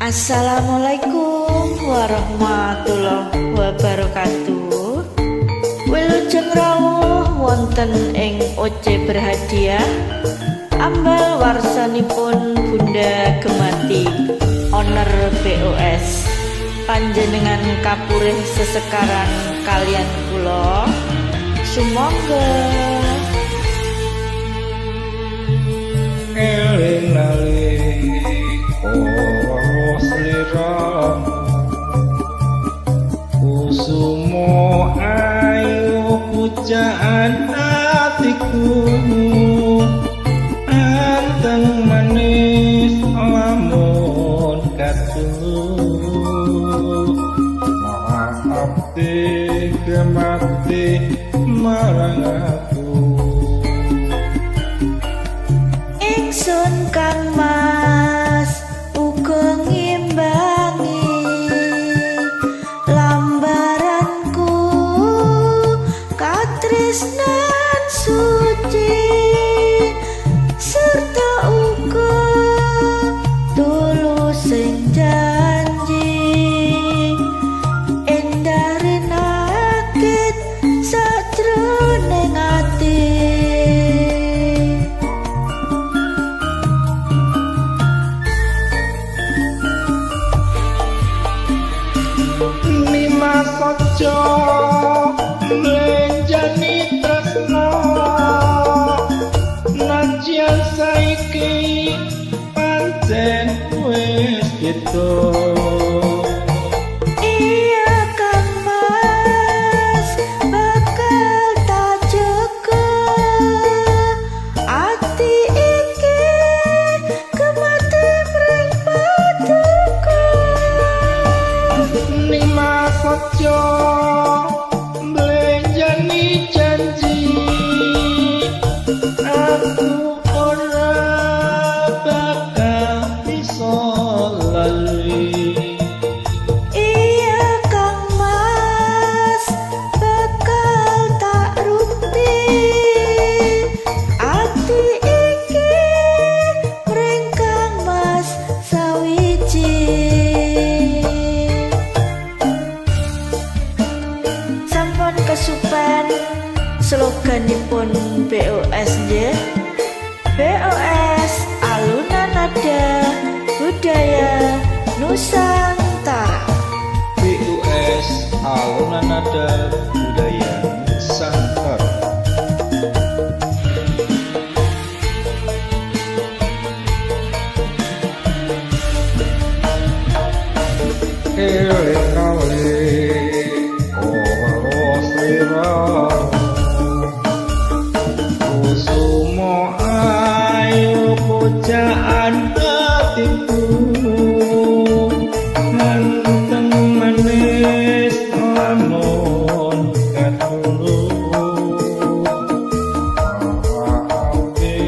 Assalamualaikum warahmatullahi wabarakatuh. Wilujeng rawuh wonten ing OC berhadiah ambal warsanipun Bunda Gemati owner BOS. Panjenengan kapurih sesekaran kalian kula. Sumangga. Eling nalika sliramu kusumo ayu pujaan atiku anteng manis lamun katu maaf gemati marang aku. Ingsun Kang Mas uga ngimbangi lambaranku katresnan suci serta uga tulus sing janji endah rinakit sajroning ati. Nimas aja mlenjani tresno najan saiki pancen wis gitu. Iya Kang Mas bakal tak jaga ati iki kemati mring paduka. Nimas aja mlenjani janji aku ora bakal bisa lali. Iya Kang Mas bakal tak rukti ati iki mring Kang Mas sawiji. Sampun kesupen sloganipun BOS nggih. BOS alunan nada budaya Nusantara. BOS alunan nada budaya Nusantara. Eling nalika sliramu kusumo ayu pujaan atiku anteng manis lamun katulu ati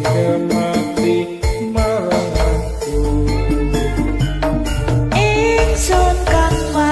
kemati marang aku. Ingsun Kang Mas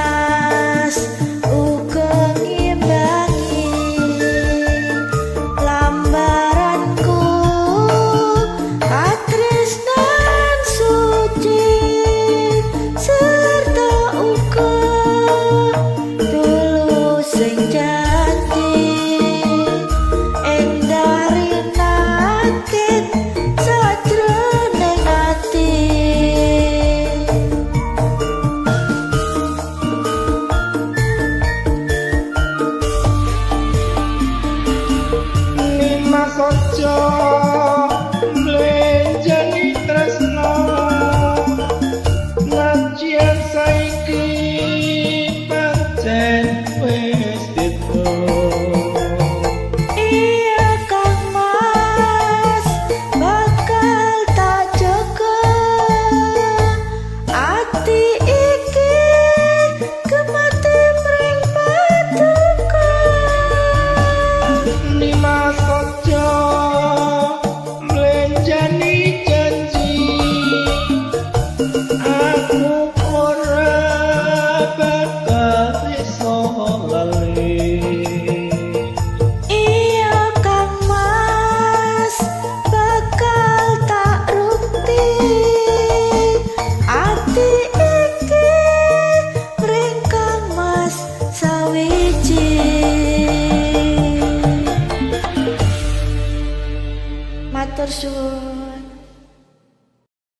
Matur suwun.